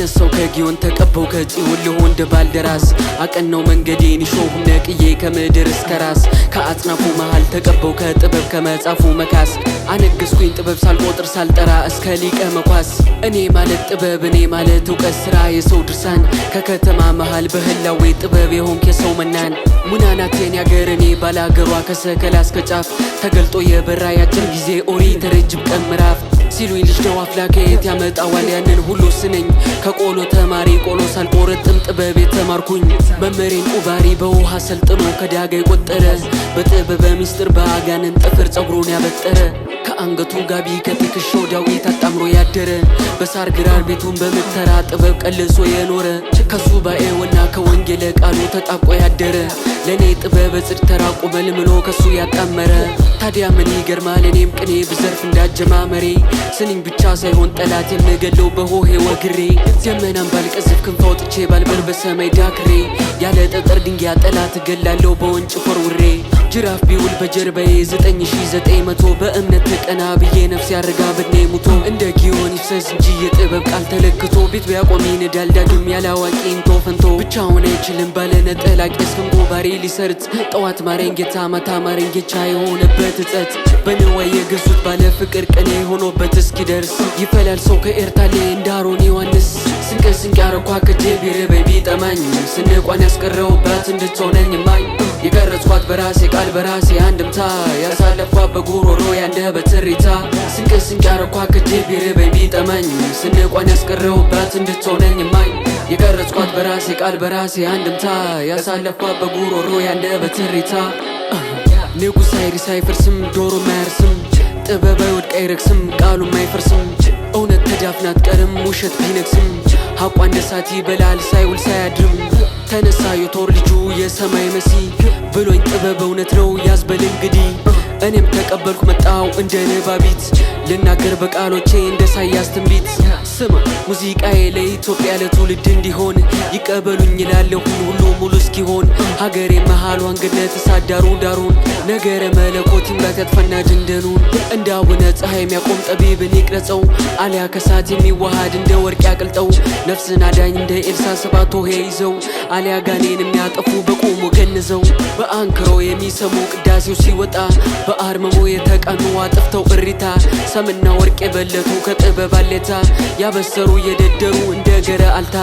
ተነሳው ከጊዮን ተቀበው ከጽዮን ልሆን እንደ ባልደራስ አቀናው መንገዴን እሾሁን ነቅዬ ከምድር እስከ ራስ ከአጽናፉ መሃል ተቀበው ከጥበብ ከመጻፉ መካስ አነገስኩኝ ጥበብ ሳልቆጥር ሳልጠራ እስከ ሊቀ መኳስ። እኔ ማለት ጥበብ፣ እኔ ማለት እውቀት ስራ የሰው ድርሳን፣ ከከተማ መሃል በህላዌ ጥበብ የሆንክ የሰው መናን። ሙናናቴን ያገር እኔ ባላገሯ ከሰከላ እስከ ጫፍ ተገልጦ የበራ ያጭር ጊዜ ኦሪት ረጅም ቀን ምዕራፍ ሲሉኝ ልጅ ነው አፍላ ከየት ያመጣዋል ያንን ሁሉ ስነኝ? ከቆሎ ተማሪ ቆሎ ሳልቆረጥም ጥበብ የተማርኩኝ፣ መምህሬን ቁባሪ በውሃ ሰልጥኖ ከዳጋ የቆጠረ፣ በጥበበ ሚስጥር በአጋንን ጥፍር ጸጉሩን ያበጠረ፣ ከአንገቱ ጋቢ ከትከሻው ዳዊት አጣምሮ ያደረ፣ በሳር ግራር ቤቱን በምተራ ጥበብ ቀልሶ የኖረ፣ ከሱባኤውና ከወንጌለ ቃሉ ተጣብቆ ያደረ፣ ለእኔ ጥበበ ጽድቅ ተራቁ መልምሎ ከሱ ያጣመረ። ታዲያ ምን ይገርማል እኔም ቅኔ ብዘርፍ እንዳጀማመሬ? ስንኝ ብቻ ሳይሆን ጠላት የምገለው በሆሄ ወግሬ። ደመናን ባልቀዝፍ፣ ክንፍ አውጥቼ ባልበር በሰማይ ዳክሬ፣ ያለ ጠጠር ድንጋይ ጠላት እገላለሁ በወንጭፍ ወርውሬ። ጅራፍ ቢውል በጀርባዬ 9900 በእምነት ተቀና ብዬ ነፍስ ያረጋ በድኔ ሙቶ። እንደ ጊዮን ይፍሰስ እንጂ የጥበብ ቃል ተለክቶ፣ ቤት ቢያቆም ይንዳል ዳግም ያለ አዋቂ እንቶ ፈንቶ። ብቻውን አይችልም ባለ ነጠላ ቄስ ክንጎ ባሬ ሊሰርጽ። ጠዋት ማረኝ ጌታ ማታ ማረኝ ጌቻ የሆነበት እጸት፣ በንዋይ የገዙት ባለ ፍቅር ቅኔ ሆኖበት እስኪደርስ። ይፈላል ሰው ከኤርታሌ እንደ አሮን ዮሐንስ። ስንቅ ስንቅ ያረኳ ከጄ ቢርበኝ ቢጠማኝ፣ ስንቋን ያስቀረውባት እንድትሆነኝ ማኝ፣ የቀረጽኳት በራሴ ቃል በራሴ አንድምታ፣ ያሳለፍኳት በጉሮሮ ያንደበት ትሪታ። ስንቅ ስንቅ ያረኳ ከጄ ቢርበኝ ቢጠማኝ፣ ስንቋን ያስቀረውባት እንድትሆነኝ ማኝ፣ የቀረጽኳት በራሴ ቃል በራሴ አንድምታ፣ ያሳለፍኳት በጉሮሮ ያንደበት ትሪታ። ንጉሥ አይሪስ አይፈርስም፣ ዶሮ አያርስም። ጥበብ አይወድቅ አይረክስም፣ ቃሉም አይፈርስም። እውነት ተዳፍና አትቀርም ውሸት ቢነግስም። ሀቋ እንደ እሳት ይበላል ሳይውል ሳያድርም። ተነሳ የቶር ልጁ የሰማይ መሲ ብሎኝ ጥበብ እውነት ነው ያዝበል እንግዲህ። እኔም ተቀበልኩ መጣው እንደ ንባቢት ልናገር በቃሎቼ እንደ ኢሳያስ ትንቢት። ስማ፣ ሙዚቃዬ ለኢትዮጵያ ለትውልድ እንዲሆን ይቀበሉኝ ይላለሁኝ ሁሉ ሙሉ እስኪሆን። ሀገሬ መሃሏን ገነት እሳት ዳሩ ዳሩን ነገረ መለኮት ይምላት ያጥፋና ድንድኑን። እንደ አቡነ ፀሐይ የሚያቆም ጠቢብን ይቅረጸው፣ አሊያ ከሳት የሚዋሃድ እንደ ወርቅ ያቅልጠው። ነፍስን አዳኝ እንደ ኤልሳ ሰባት ሆሄ ይዘው፣ አሊያ ጋኔን የሚያጠፉ በቆሙ ገንዘው። በአንክሮ የሚሰሙ ቅዳሴው ሲወጣ፣ በአርምሞ የተቃኑ አጥፍተው እሪታ፣ ሰምና ወርቅ የበለቱ ከጥበብ አሌታ ያበሰሩ የደደሩ እንደ ገረ አልታ።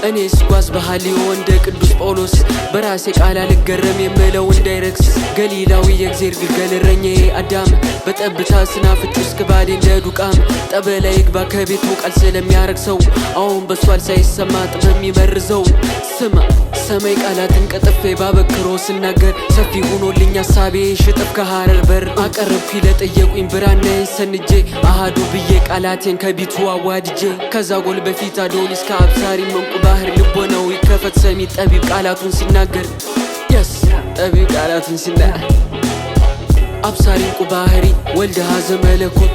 እኔስ ጓዝ በሃሊዮ እንደ ቅዱስ ጳውሎስ፣ በራሴ ቃል አልገረም የምለው እንዳይረክስ። ገሊላዊ የእግዜር ግልገል እረኛዬ አዳም፣ በጠብታ ስናፍጭ ውስጥ ባዴ እንደ ዱቃም። ጠበላ ይግባ ከቤቱ ቃል ስለሚያረክሰው፣ አሁን በሷል ሳይሰማ ጥበብ የሚመርዘው። ስማ ሰማይ፣ ቃላትን ቀጥፌ ባበክሮ ስናገር፣ ሰፊ ሆኖልኝ ሀሳቤ ሽጥፍ ከሀረር በር። አቀረብኩ ለጠየቁኝ ብራናዬን ሰንጄ፣ አሃዱ ብዬ ቃላቴን ከቢቱ አዋድጄ። ከዛ ጎል በፊት አዶኒስ ከአብሳሪ መንቁ ባህር፣ ልቦናው ይከፈት ሰሚ ጠቢብ ቃላቱን ሲናገር። የስ ጠቢብ ቃላቱን ሲናገር። አብሳሪ እንቁ ባህሪ ወልደ ሀዘ መለኮት።